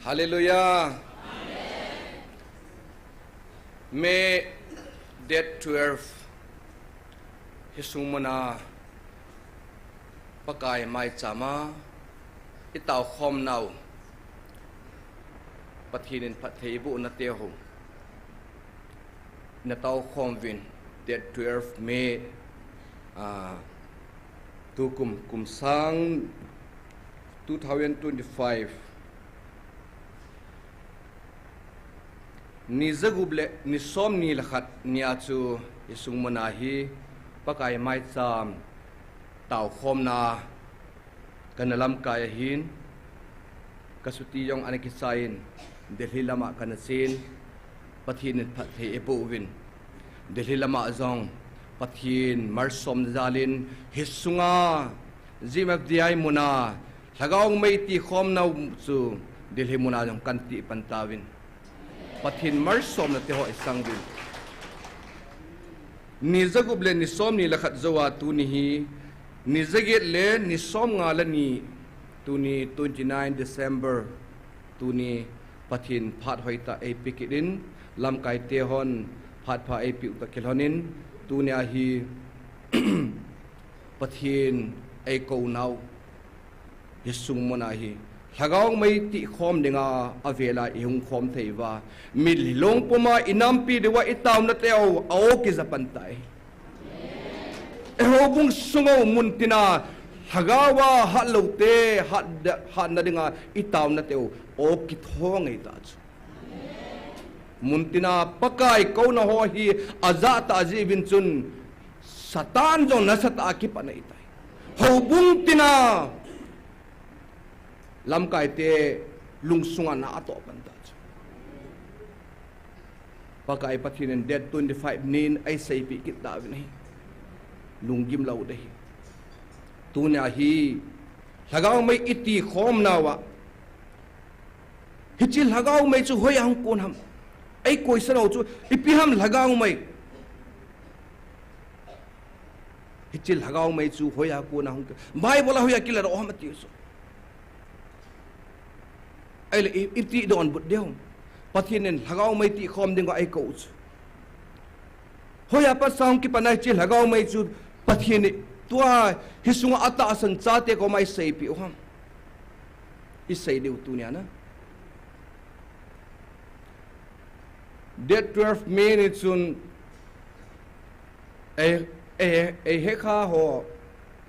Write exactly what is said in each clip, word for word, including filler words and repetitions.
Hallelujah. May date twelve, hi sung muna Pakai maichama i tao khom nau, Pathen in phatthei i boh na te ho na tao khom vin, date twelve May, ah, tukum, kum sang two thousand twenty-five. Ni zagup le ni som ni le khat ni a chu i sung muna hi Pakai maicham tao khom na kana lamkai ahin, ka suti jong ana kichai in, Delhi lama kana chen, Pathen in phatthei i boh uvin, Delhi lama jong Pathen malsom jal in, hi sunga G M F D I muna Lhagao mei ti khom nau chu Delhi muna jong kan ti pan tauvin, Pathen malsom na te ho i sang uvin. Ni zagup le ni som ni le khat jou a tuni hi, ni zaget le ni som nga le ni, tuni twenty-nine December, tuni Pathen phat hoitah ei pe kit in, lamkai te hon phat pha ei pe u ta kilhon in, tuni a hi Pathen ei kou nau, hi sung muna hi Lhagao mei ti khom dinga a vela i hung khom thei uva, mitlhi long puma i nampi diu a i tao na te ho a o kija pan tai. I houbung sunga mun tina Lhagao a hat lou te hat, hat na dinga i tao na te ho o kitho ngei ta chu. Mun tina Pakai kou na ho hi a ja ta ji vin chun Satan jong nasatah a kipat na i tai. Houbung tina lamkai te lungsunga na a toh pan ta chu. Pakai Pathen in date twenty-five nin ei seipi kit ta vin ahi. Lunggim lou de hi. Tuni a hi Lhagao mei i ti khom nau a, hiche Lhagao mei chu hoiya hung kon ham? Ei koi sa nau chu ipi ham Lhagao mei? Hiche Lhagao mei chu hoiya kon a hung, Bible a hoiya kila ro ham ati chu. Ei le i, i ti don but deu. Pathen in Lhagao mei ti khom ding a ei kou chu. Hoiya pat sang kipan a hiche Lhagao mei chu Pathen in tua hi sunga a tahsan chate koma i seipi u ham? I sei diu tuni a na. Date twelve May ni chun ei, ei, ei hekha ho,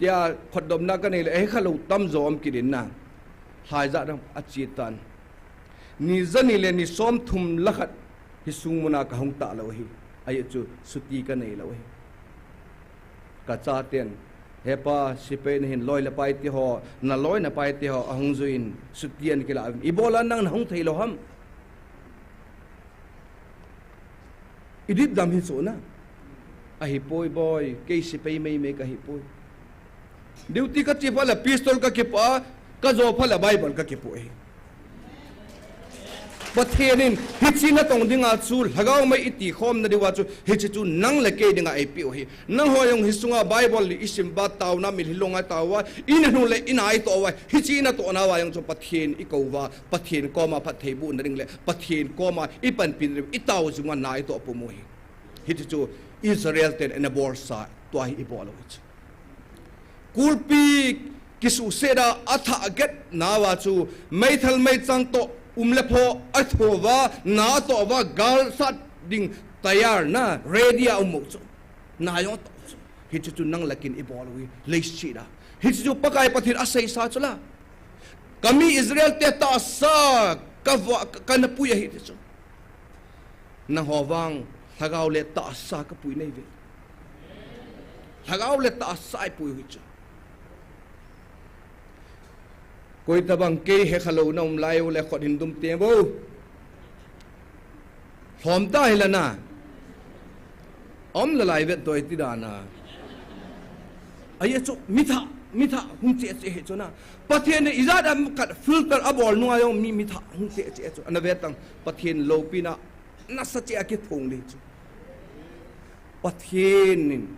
tia khotdopna ka nei le, ei hekha lou tamjo um kit in na. Lhai ja dam a chi tan. Ni ja ni le ni som thum le khat hi sung muna ka hung ta lou hi. Ahi chu suti ka nei lou hi. Ka chaten, "He pa, sepai na hin loi le pai te ho, na loi na pai te ho a hung jui in suti an kila uvin. Ibola nang na hung thei lou ham?" I dipdam hi chu na. Ahi poi boi, kei sepai mei mei ka hi poi. Duty ka che phat le pistol ka kipoh a, ka jo phat le Bible ka kipoh hi. Pathen in hiche na tong dinga chu Lhagao mei i ti khom na diu a chu hiche chu nang le kei dinga ei pe u hi. Nang ho jong hi sunga Bible i sim uva, taona mitlhi long a tao uva, i na nu le i na i toh uva, hiche na toh nau a jong chu Pathen i kou uva, Pathen koma phatthei boh na ding le Pathen koma i panpi na ding, i tao jing uva na i toh pum u hi. Hiche chu Israel ten ana bolsa, tua hi i bol u hi chu. Kulpi kisuhset a a thah get nau a chu meithal meichang toh um le pho a tho uva, na a toh uva, gal sat ding tayar na ready a um u chu. Na jong a toh chu. Hiche chu nang le kei in i bol u hi leiset a. Hiche chu Pakai Pathen a seisa chu la. Ka mi Israel te tahsa ka va, ka, ka na pui ahi ti chu. Nang ho vang Lhagao le tahsa ka pui nei ve. Lhagao le tahsa i pui u hi chu. Koi tabang kei hekha lou na um lai u le khut hin dum teng vo. Lhom ta hi la na. Om la lai vet toi ti dan a. Ahi chu mi thah, mi thah hung che che hi chu na. Pathen in ijat ham khat filter a bol nung a jong mi, mi thah hung che che chu. Ana ve tang Pathen loupina nasa che a kithong le chu. Pathen in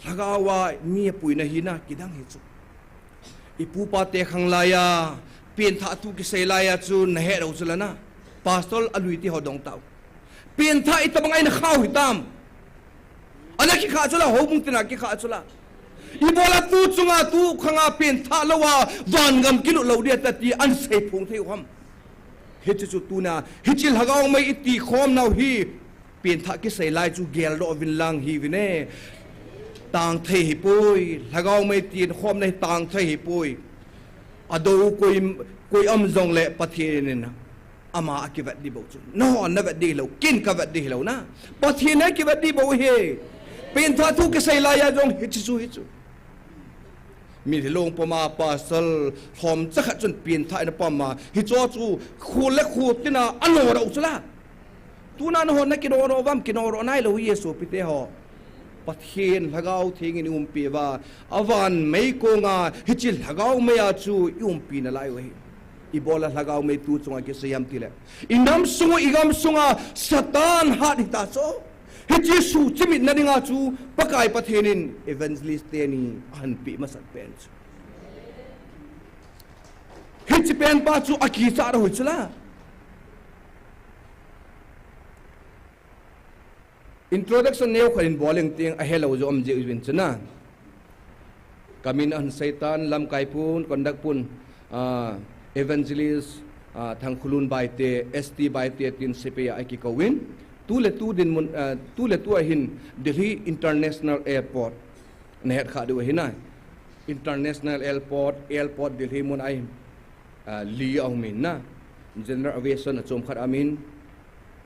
Lhagao a mi a puina hi na kidang hi chu. I pupa te khang lai a, Pengthah thu kisei laiya chu nahet u chu la na. Pastor alui ti ho dong tau. Pengthah itobang a ina khah u hitam. Ana kikhah chu la, houbung tina kikhah chu la. Ibola tu chunga tu khanga pengthah louva vangam kilut lou dia tati ana seiphong thei u ham. Hiche chu tuna, hiche lhagao mei iti khom nau hi, pengthah kisei lai chu geldoh uvin lang hi uvin e. Tang thei hipoi, lhagao mei iti khom na hi tang thei hipoi. Adou koi, koi um jongle Pathen in ama akivet ding bou chu. Nangho navet ding hilou, ken kavet ding hilou na. Pathen in akivet ding bou ahi. Pengthah thu kisei laiya jong hiche chu, hichu. Mitlhi long puma pastor lhomcha khat chun pengthah ina pom a, hicho chu khu le khu tina anodoh u chu la. Tuna nangho nakinodoh uvem? Kinodoh nailou hi e sopite ho. Pathen Lhagao Theng in eiumpi uva, avan mei konga hiche lhagao meiya chu eiumpi nalai u ahi. Ibola lhagao mei tu chunga kisei ham tile, inam sungu, igam sunga Satan hat hita chu. Hiche suhchimit nadinga chu Pakai Pathen in evangelist teni ahinpeh masat pen chu. Hiche pen pa chu akichat u hi chu la. Introduction neo khat in bol ing ting ahelou jong um jeh uvin chu na. Kamin ahin seitan, lamkai pun, conduct pun, ah, evangelist, ah, Thangkhulun Baite, S T Baite tin sepai a akikouvin. Tu le tu dinmun, ah, tu le tu ahin Delhi International Airport nahet kha diu ahi na. International Airport, airport Delhi mun ahi. Ah, li aum in na. General aviation achom khat aum in,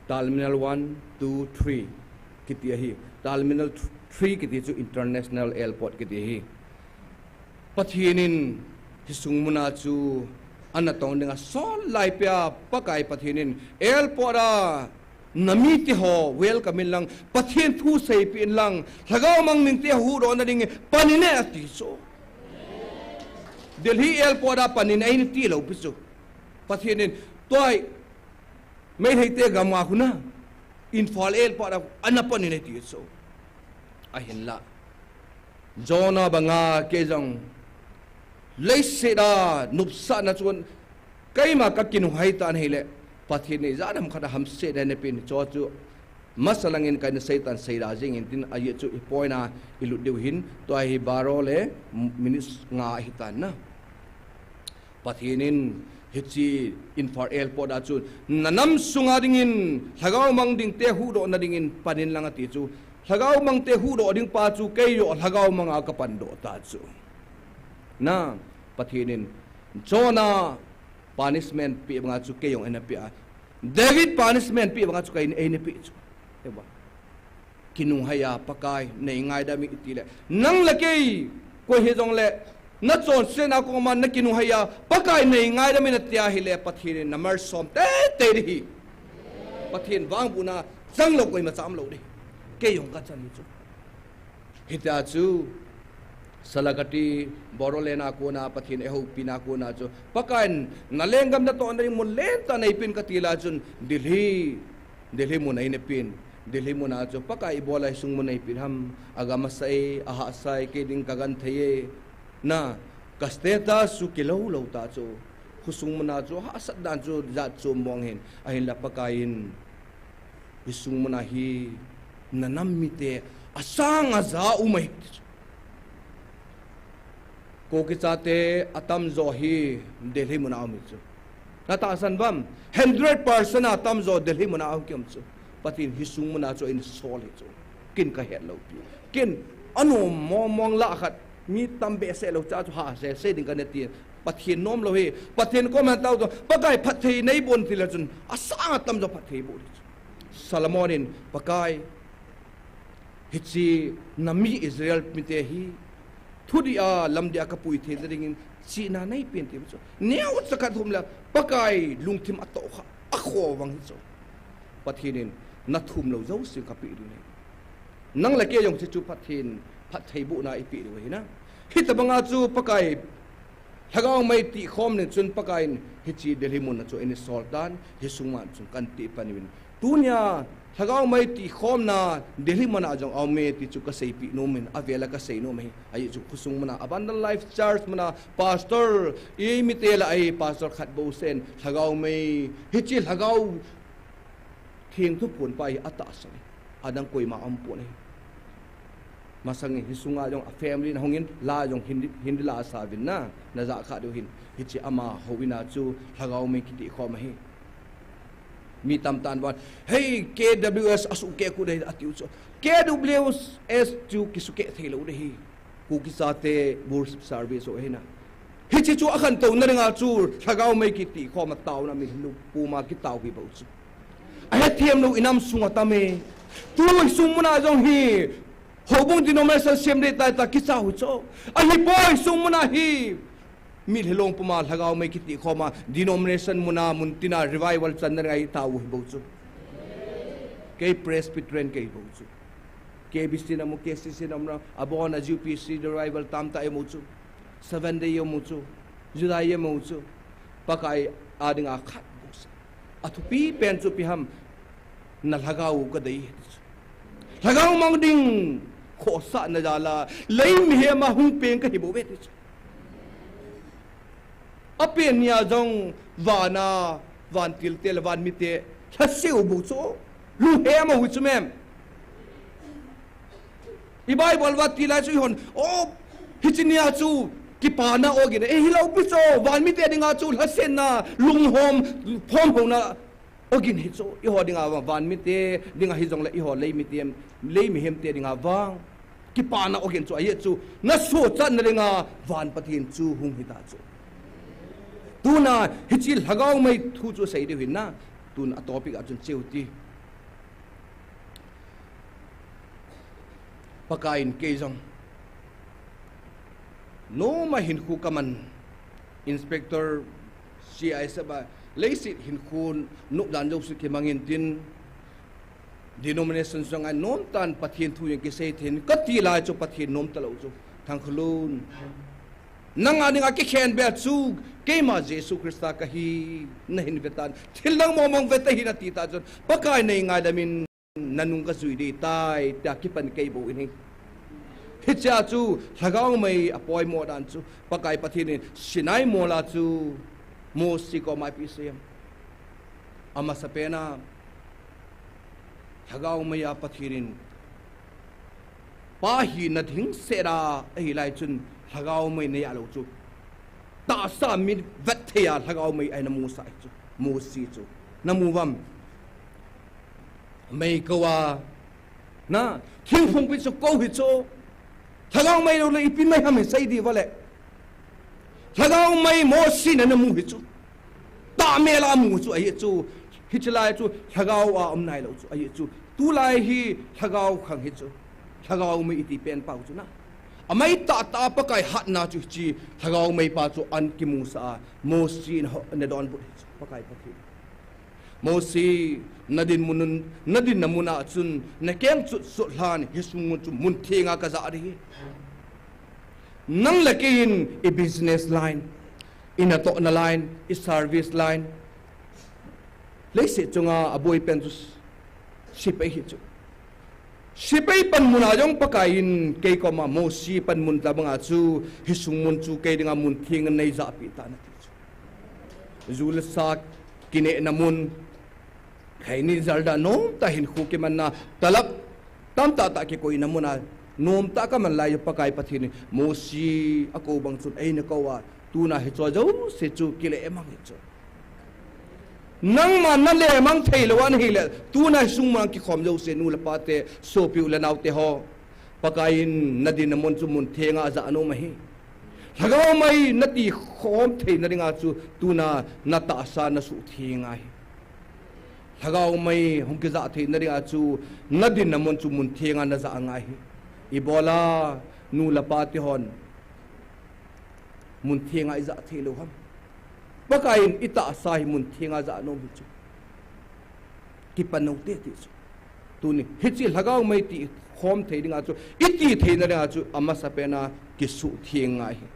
Terminal one, two, three kiti ahi. Terminal three kiti chu International Airport kiti ahi. Pathen in hisung muna chu ana tong dinga sol lai pia Pakai Pathen in airport a namite ho welcome in lang, Pathen thu seipeh in lang, lhagao mang mite huhdoh nading pan in e ati chu. Delhi airport a pan in e eiti lou pi chu. Pathen in tua Meiteite gam a khu na, Imphal airport a ana pan in e ati chu. Ahinla Jonah banga kei jong leiset a nopsahna chun keima kakinunghei tan ahile, Pathen in ijat ham khat a hamsetna eipeh in, chu chu masa langin kana seitan seida jing in tin, ajeh chu ipoina ilut diu hin, tua hi baro le minutes nga ahitan na. Pathen in hiche Imphal airport a chun, nanam sunga dingin, lhagao mang dingte huhdoh nadingin pan in lang ati chu. Lhagao mangte huhdoh ding pa chu kei joh lhagao manga kapan doh ta chu. Na, Pathen in Jonah punishment peh banga chu kei jong eina peh a. David punishment peh banga chu kei eina peh chu. Kinunghei a Pakai nei ngaidam in iti le, nang le kei koi hijongle, nachonsetna koma nakinunghei a Pakai nei ngaidam in nati ahile, Pathen in namalsom teitei ding ahi. Pathen vangbohna changlou koima cha umlou ding. Kei jong kachan chu. Hitia chu Salakati, Bodoland a kona Pathen eihoupina kona chu Pakai in nalenggam natohna ding mun lentah neipeh in kati lai chun Delhi, Delhi mun eina peh in, Delhi muna chu Pakai ibola hisung mun eipeh ham, agam asah e, ahahsa e, kei ding kagenthei e, na, ka status chu kilou lou ta chu, khosung muna chu hahsat dan chu jat chu mong hin, ahinla Pakai in hisung muna hi nanam mite asang aja um ahi. Kuki chate atamjo hi Delhi muna um hi chu. Natahsan uvam, hundred percent atamjo Delhi muna um kium chu. Pathen hisung muna chu einsol hi chu. Ken kahet lou pi. Ken anom mong mong lah khat, mi tam behseh lou cha chu hahse se ding kana ti. Pathen nom lou hi. Pathen koma tao to. Pakai phatthei neiboh in tile chun asang atamjo phatthei boh hi chu. Solomon in, Pakai, hiche nami Israel mite hi thudih a, lamdih a kapui theina dingin chihna neipeh in ti chu. Neocha kathum le Pakai lungthim atoh kha, akhovang hi chu. Pathen in nathum lou jouse kapeh ding ahi. Nang le kei jong hiche chu Pathen phatthei bohna ipeh diu ahi na. Hitobanga chu Pakai lhagao mei tihkhom ning chun Pakai in hiche Delhi muna chu einsol tan, hisung muna chun kanti pan uvin. Tunia Lhagao mei tihkhomna Delhi muna jong aume ti chu kaseipeh nom in, avel a kasei nom ahi. Ajeh chu khosung muna, Abundant Life Church muna, pastor, eimite lah a pastor khat bou seh in, Lhagao mei, hiche Lhagao Theng thuphon pa hi atahsa ahi. Adang koima aumpon ahi. Masang in hiche sunga jong a family na hung in, la jong hin, hin la sa uvin na, najah kha diu hin. Hiche ama houin a chu Lhagao mei kitihkhom ahi. Mi tamtah in vang, "Hei, K W S asuhkeh kit u ahi," atiu chu. K W S chu kisukeh thei lou ding ahi. Kuki chate worship service ho ahi na. Hiche chu akhantouna dinga chu Lhagao mei kitihkhom a taona mitlhi lou puma kitao hi bou chu. Ahethem lou inam sunga tam e. Tu sung muna jong hi, houbung denomination sem ding tai ta kicha u chu. Ahipoi, sung muna hi mitlhi lou puma Lhagao mei kitihkhom a denomination muna mun tina revival channa dinga itao hi bou chu. Kei Presbyterian kei bou chu. K B C na mu, K C C na mu, abon a U P C revival tamtah imu chu. Seven Day imu chu. Juda imu chu. Pakai a dinga khat bou seh. Athupi pen chu ipi ham, na Lhagao kadei ahi ti chu. Lhagao mang ding khohsahna jal a, lei mihem a hung peng kahi bou ve ti chu. Apen nia jong vana, vantil te le van mite, lhaseu bou chu, lunghem u hi chu mem. I Bible va ti lai chu ihon, o, hiche nia chu, kipana ogin, e, hilou pi chu, van mite dinga chu, lhasetna, lunghom, phomhouna, ogin hi chu, eiho dinga vang, van mite dinga hijongle eiho lei mite, lei mihem te dinga vang, kipana ogin chu, ajeh chu, na sochatna dinga van Pathen chu hung hita chu. Tuna, hiche Lhagao mei thu chu sei diu hin na, tuna topic a chun cheu ti. Pakai in kei jong nom a hinkho kaman, inspector, C I S F a, leiset hinkho nopdan jouse kimang intin, denomination sunga nomtah in Pathen thu jong kisei thei in, kati lai chu Pathen nom talou chu, Thangkholun. Nang a dinga kikhen beh chu, keima Jesu Christa kahi, nahin ve tan, thil dang mong mong ve tahih in ati tah chun, Pakai nei ngaidam in, nanung kajui ding tai, tia kipan kei bou in ahi. Hichea chu, Lhagao mei apoimo dan chu, Pakai Pathen in Sinai mol a chu, Mosi koma ipi asei em. Amasapen a, Lhagao mei a Pathen in, pa hina ding seh a, ahi lai chun, Lhagao mei nei a lou chu. Tahsa mi vet thei a, Lhagao mei a namu sa chu, Mosi chu. Namu uvam. Mei kou a, na, thingphung pi chu kou hi chu. Lhagao mei lou le ipi mei ham hi sei ding uva le. Lhagao mei Mosi in anamu hi chu. Tahmel a amu chu ahi chu. Hiche lai chu Lhagao a um nailou chu ahi chu. Tulai hi Lhagao khang hi chu. Lhagao mei iti pen pa u chu na. Amei tahtah a Pakai hatna chu hiche Lhagao mei pa chu ana kimusah a. Mosi in ho, ana donbut hi chu. Pakai Pathen. Mosi, na dinmun, na dinna mun a chun, na keng chutchut lhan, hiche sung mun chu mun theng a kajah ding ahi. Nang le kei in i business line, i natohna line, i service line, leiset chunga aboi pen chu sepai hi chu. Sepai panmun a jong Pakai in kei koma Mosi panmun tabang a chu, hiche sung mun chu kei dinga mun theng a neijahpeh tan ati chu. Ju le sa kinehna mun, khaini jalda nomtah hinkho kimanna, talap tamtah tah kikoina mun a nomtah kaman lai Pakai Pathen in Mosi akou bang chun eina kou a, tuna hiche jouse chu kilemang hi chu. Nangma nalemang thei lou a nahi le, tuna hiche sung mun a kikhom jouse nu le pa te, sopi u le nao te ho. Pakai in na dinna mun chu mun theng a ajah nom ahi. Lhagao mei nati khom theina dinga chu tuna na tahsa nasuh theng ahi. Lhagao mei hung kijah theina dinga chu na dinna mun chu mun theng a najah angai ahi. Ibola nu le pa te hon mun theng a ijah thei lou ham. Pakai in i tahsa hi mun theng a jah nom hi chu. Kipan u hite ti chu. Tuni, hiche Lhagao mei ti khom thei dinga chu, iti theina dinga chu, amasapen a kisuh theng angai ahi.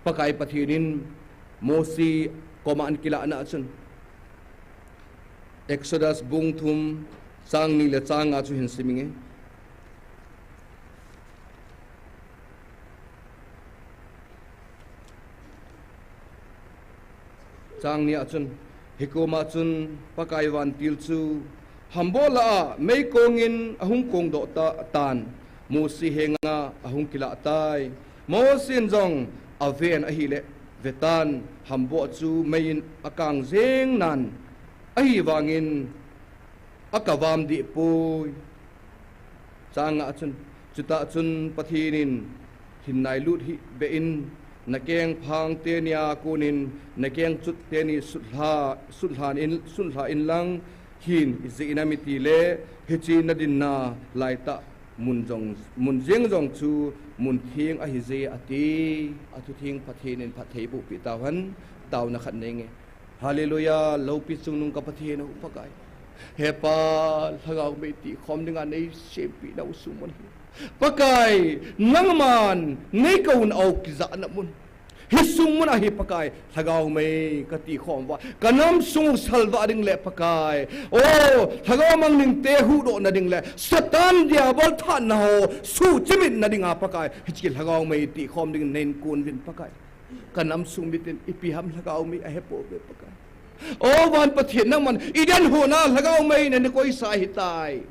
Pakai Pathen in Mosi koma ana kilahna a chun, Exodus bung thum, chang ni le chang nga chu hin siminge. Chang ni a chun, hikoma chun Pakai vantil chu hambola a meikongin ahung kongdoh ta, tan, Mosi henga ahung kilah tai. Mosi in jong aven ahile, vetan, hamboh chu meiin akang jeng nan, ahivangin akavam dih poi. Chang nga chun, chutah chun Pathen in hin nailut hih beh in, nakeng phang teni a konin, nakeng chut teni sutlha, sutlhan in, sutlha in lang hin ijeh inem itile, hiche nadinna laitah mun jong, mun jeng jong chu mun theng ahije ati. Athutheng Pathen in phatthei boh peh tauhen, taona khat nei nge. Hallelujah, loupi chungnung ka Pathen u Pakai. He Pa, lhagao mei tihkhom dinga nei sempeh nau sung mun hi. Pakai, nangman nei kouna u kijahna mun. Hi sung mun ahi Pakai, lhagao mei ka tihkhom uva, ka nam sung salvah ding le Pakai. O, lhagao mang dingte huhdohna ding le, Satan Diabol thahatna ho, suhchimitna dinga Pakai. Hiche lhagao mei tihkhom ding nei kon uvin Pakai. Ka nam sung mitin ipi ham lhagao mei ahepouve Pakai. O van Pathen nangman Eden hon a lhagao mei nei koisa ahitai.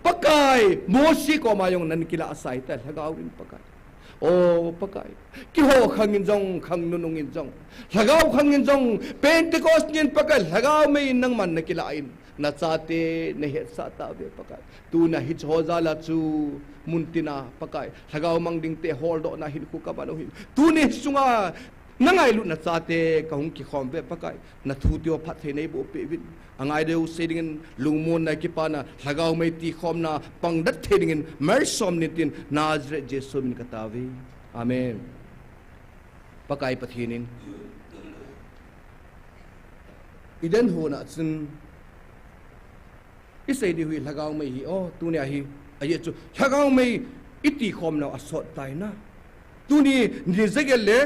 Pakai, Mosi koma jong nei kilahsa ahitai lhagao in Pakai. O Pakai, keiho khang in jong, khang nunung in jong, lhagao khang in jong, Pentecost nin Pakai lhagao mei in nangman nei kilah in. Nachate nei hetsah tauve Pakai. Tuna hiche ho jal a chu muntina Pakai, lhagao mang dingte holdohna hinkho ka man u hin. Tuni sunga na ngailutna chate ka hung kikhom uve Pakai. Na thu tio phatthei nei boh peh uvin. Angai deu sei dingin lungmonna kipana lhagao mei tihkhomna pang dat thei dingin malsom in tin Nazareth Jesu min ka taove. Amen. Pakai Pathen in Eden hon a chun isei diu hi lhagao mei hi, o, tunia hi, ajeh chu lhagao mei itihkhom nau asot tai na. Tuni ni jaget le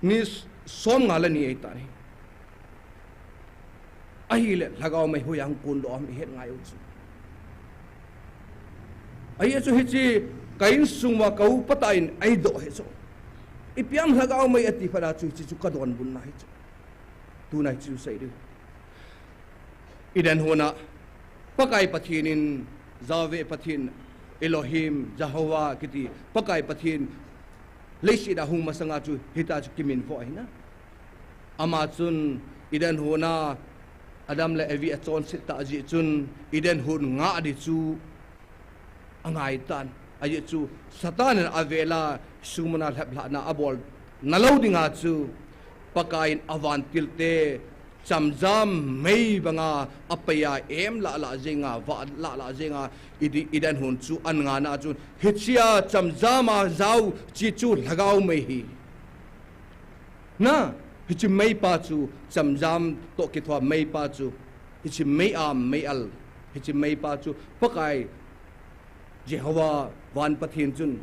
ni somnga le ni ahitai. Ahile lhagao mei hoiya hung kondoh ham ihet ngai u chu. Ajeh chu hiche ka insung uva ka upa tah in eidoh hi chu. Ipi ham lhagao mei ati phat a chu hiche chu ka donbutna hi chu. Tuna hiche chu sei diu. Eden hon a Pakai Pathen in, Yahweh Pathen, Elohim, Jehovah kiti Pakai Pathen leiset a hung masanga chu hitia chu kiminvo ahi na. Ama chun Eden hon a Adam le Evi achonset tah jeh chun Eden hon ngah ding chu angai tan. Ajeh chu Satan in avel a sung mun a lheplhahna abolna lou dinga chu Pakai in avantilte chamjam mei banga apei a em lah lah jenga, vah lah lah jenga, Ede-, Eden hon chu angah na chun hichea chamjam a jao chi chu lhagao mei hi. Na, hiche meipa chu, chamjam toh kithoa meipa chu, hiche mei-am, mei-al, hiche meipa chu, Pakai Jehovah van Pathen chun,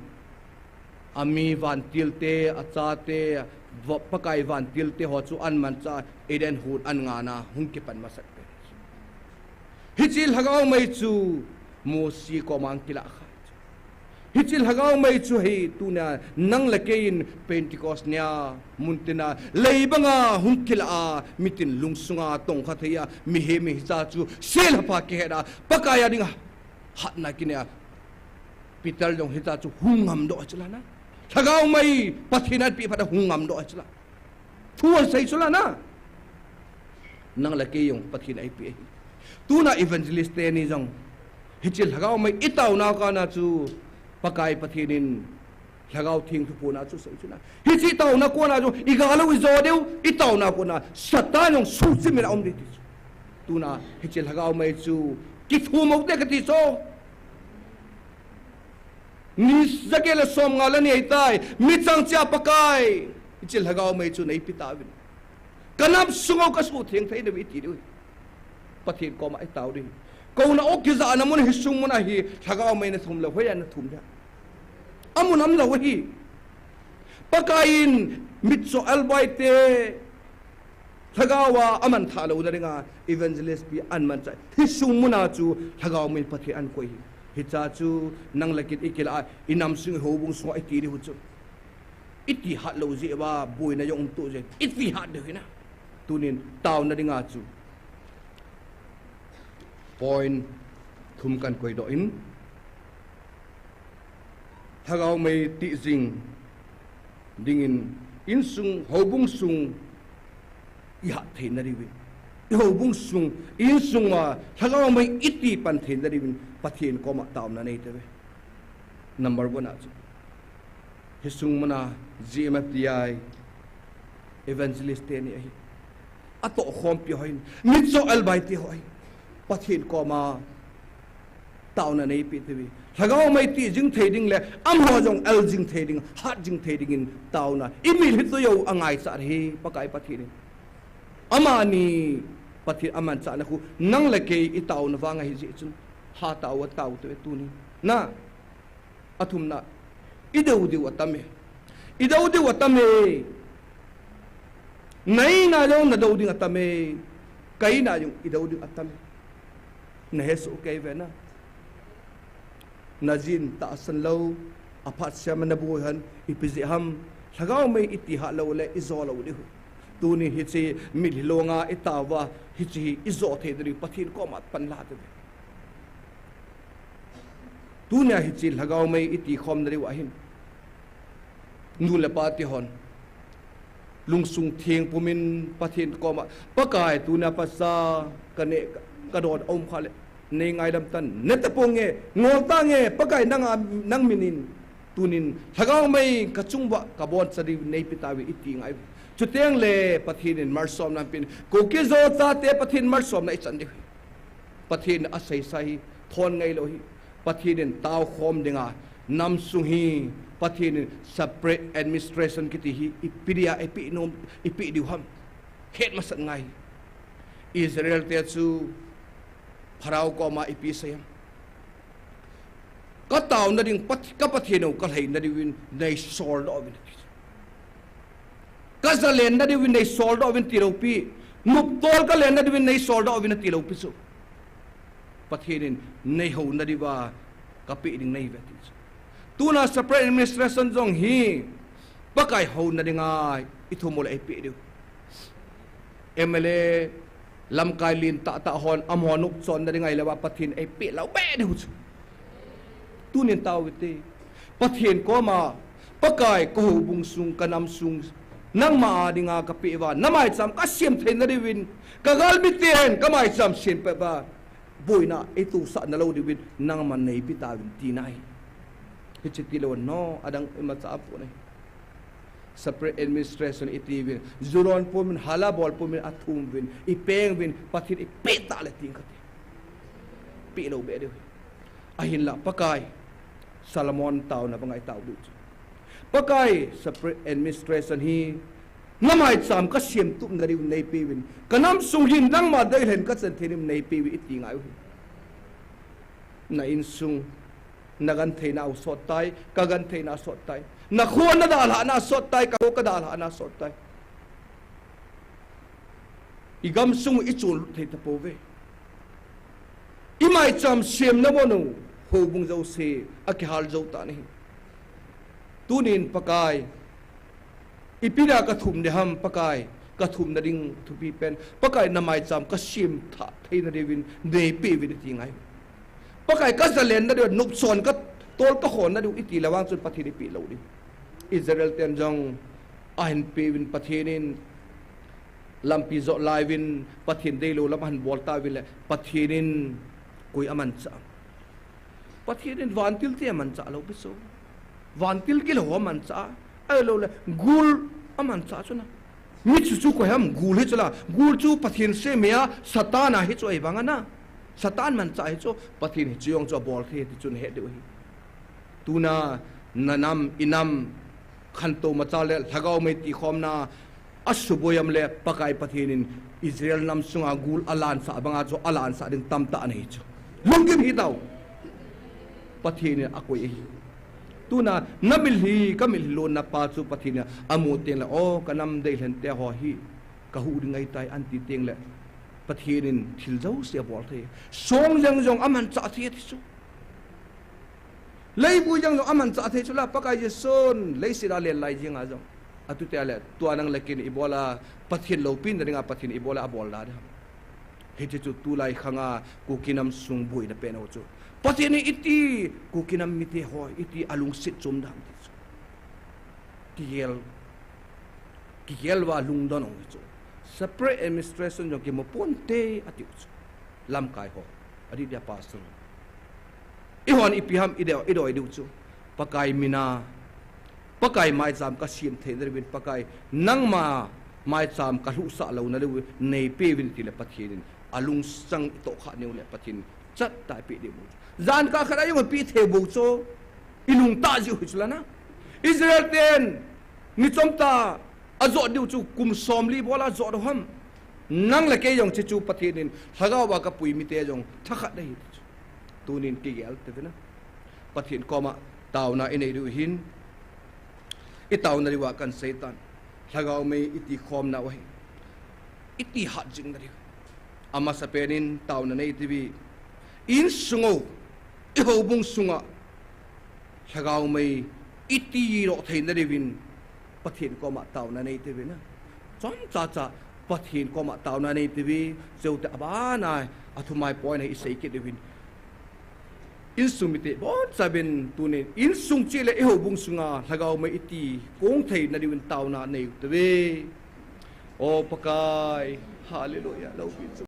ami vantilte, achate, va-, Pakai vantilte ho chu amanchah Eden hon angah na hung kipan masat pen. Hiche lhagao mei chu Mosi koma hung kilah kha. Hiche lhagao mei chu hi tunia nang le kei in Pentecost nia muntina lei banga hung kilah a, mitin lungsunga tongkha thei a, mihem in hicha chu selhapa kihet a, Pakai a dinga hatna kinei a, Peter jong hicha chu hung ngamdoh a chu la na. Lhagao mei Pathen in apeh phat a hung ngamdoh a chu la. Thu asei chu la na. Nang le kei jong Pathen in eipeh ahi. Tuna evangelist teni jong hiche lhagao mei itaona kona chu Pakai Pathen in Lhagao Theng thuphon a chu asei chu na. Hiche itaona kona chu igal u ijo diu, itaona kona Satan jong suhchimit a um ding ti chu. Tuna hiche lhagao mei chu kithum u te kati chu. Ni jaget le somnga le ni ahitai, michang cheh a Pakai, hiche lhagao mei chu neipe tauvin. Ka nam sung u kasuhtheng thei diu iti diu. Pathen koma itao diu. Kouna u kijahna mun hi sung mun a hi lhagao mei nathum lou, hoiya nathum dia. Amun umlou ahi. Pakai in mitcho albai te, Lhagao a aman thah louna dinga evangelist pi aman chai. Hi sung muna chu Lhagao mei Pathen ahin koi hi. Hicha chu nang le kei in ikilah a, inam sung, ihoubung sunga iti diu chu. Iti hat lou jeh uva, boina jong um to jeh. Iti hat diu hi na. Tunin taona dinga chu point thum kan koidoh in, Lhagao mei tijing dingin insung, houbung sung ihat theina diuvin, ihoubung sung, insung a Lhagao mei iti pan theina diuvin Pathen koma taona nei tauve. Number one a chu, hi sung muna G M F D I evangelist teni ahi. Atoh khompi ho hin, mitcho elbaite ho ahi. Pathen koma taona neipe tauve. Lhagao mei tijing thei ding le, amaho jong el jing thei ding, hat jing thei dingin taona. Imil hi tuyo angaichat hi, Pakai Pathen in. Amani Pathen amanchahna khu, nang le kei itaona vang ahi jeh chun. Hatah uva tao tauve tuni. Na, athumna, idou diu atame. Idou diu atame. Naina jong nadou ding atame. Kaina jong idou ding atame. Nahesoh kei uve na. Najin tahsan lou, aphat sema naboi hon, ipi jeh ham, Lhagao mei iti hat lou le, ijo lou diu. Tuni hiche, mitlhi longa itaova, hiche hi ijo thei diu, Pathen koma pan la tauve. Tunia hiche Lhagao mei iti khomna diu ahin, nu le pa te hon, lungsung theng pumin Pathen koma, Pakai, tunia phatsa kaneh, kadon aum kha le, nei ngaidam tan, nete ponge, ngol tange, Pakai nanga, nang minin, tunin Lhagao mei kachunguva kaboncha diu neipe tauve iti ngai. Chuteng le Pathen in malsomna apen, Kuki-Zo chate Pathen malsomna ichan diu. Pathen in aseisa hi thon ngailou hi. Pathen in taokhom dinga, nam sung hi Pathen in separate administration kiti hi ipi dia ipi nom, ipe diu ham. Het masat ngai. Israel te chu Pharaoh koma ipi sei ham. Kataona ding Pat-, ka Pathen u kalheina diuvin neisol doh uvin ati. Kajalenna diuvin neisol doh uvin tilou pi. Noptol kalenna diuvin neisol doh uvin tilou pi chu. Pathen in neihouna diuva kapeh ding neive ati chu. Tuna separate administration jong hi Pakai houna dinga ithum u le eipeh diu. M L A lamkai lentah tah hon amaho nopchonna dinga ilah uva Pathen eipeh lou beh diu chu. Tunin tao uvite. Pathen koma, Pakai, kahoubung sung, kanam sung, nangma a dinga kapeh uva, namaicham kasem theina diuvin, kagalmi ten kamaicham sem peh uva, boina eitosah nalou diuvin, nangman neipe tauvin tina ahi. Hiche tilou, no, adang imacha apon ahi. Separate administration itiuvin, juron pumin, hala bol pumin, athum uvin, ipeng uvin, Pathen ipeh tah le ting kati. Peh lou beh diu. Ahinlah, Pakai, Solomon taona banga itao diu chu. Pakai, separate administration hi, namaicham kasem tupna diu neipeuvin, kanam sung hin nangma deilhen kachan thei diu neipeuvin iti ngai u hi. Na insung, nagentheina u sot tai, kagentheina sot tai. Nakho nadalhahna sot tai, kakho kadalhahna sot tai. Igamsung ichonlut thei tapouve. Imaicham semna bonu, houbung jouse, akihal jou tan ahi. Tunin Pakai, ipi dia kathum ding ham Pakai, kathumna ding thupi pen, Pakai namaicham kasem thah theina diuvin, neipeuvin iti ngai. Pakai kajalenna diu, nopchon katol kakhonna diu, iti le vang chun Pathen in ipeh lou ding. Israel ten jong ahin peuvin Pathen in lampi jot lai uvin, Pathen deilou lam ahin bol tauvin le, Pathen in koi amanchah. Pathen in vantil te amanchah lou pi chu. Vantil gilou amanchah. Ahilou le, gul amanchah chu na. Mi chu chu koi ham gul hi chu la. Gul chu Pathen sem hia, Satan ahi chu ahivanga na. Satan manchah hi chu, Pathen hiche jong chu abol thei ti chun het diu ahi. Tuna, nanam, inam, khantou macha le, lhagao mei tikhomna, asuboi am le, Pakai Pathen in Israel nam sunga gul alansah banga chu, alansah ding tamtah ana hi chu. Lunggim hitau. Pathen in akoi ahi. Tuna, namilhi, kamilhi lonna pa chu Pathen in amu teng le, o, kanam deilhen te ho hi. Kahuh ding ahitai anti teng le, Pathen in thil jouse abol thei. Song jeng jong amanchah thei ti chu. Leivui jeng jong amanchah thei chu la, Pakai Jesun leiset a len lai jeng a jong. Atutia le, tua nang le kei in ibola, Pathen loupina dinga Pathen ibola abol da ding ham. Hiche chu tulai khanga Kuki nam sung boina pen ho chu. Pathen in iti, Kuki nam mite ho, iti alungset chom dam ti chu. Kigel, kigel uva lungdon hung chu. Separate administration jong kimu ponte atiu chu. Lamkai ho. Adih dia pastor. Eihon ipi ham idei, idei diu chu. Pakai mina. Pakai maicham kasem theina diuvin Pakai. Nangma maicham kalhuhsah louna diu neipeuvin tile Pathen in. Alungsang itoh kha neu le Pathen in. Chat tai pe diu. Jan kah khat a jong pe thei bou chu. Ilungtah jiu hi chu la na. Israel ten. Ni chomtah a jot diu chu kum somli bola jot u ham. Nang le kei jong hiche chu Pathen in lhagao a kapui mite jong thakhat ahi ti chu. Tunin kigel te vena. Pathen koma taona inei diu hin. Itaona diu a kan seitan. Lhagao mei iti khom nau ahi. Iti hat jing na diu. Amasapen in taona nei tiuve. Insung u, ihoubung sunga, lhagao mei, iti lo theina diuvin, Pathen koma taona nei tiuvin a. Chomcha cha, Pathen koma taona nei tiuve, chuteng abana, athumai point a isei kit diuvin. Insung mite, boncha uvin tunin, insung chule ihoubung sunga, lhagao mei iti, kong theina diuvin taona nei tiuve. O Pakai, hallelujah, lo pi chu.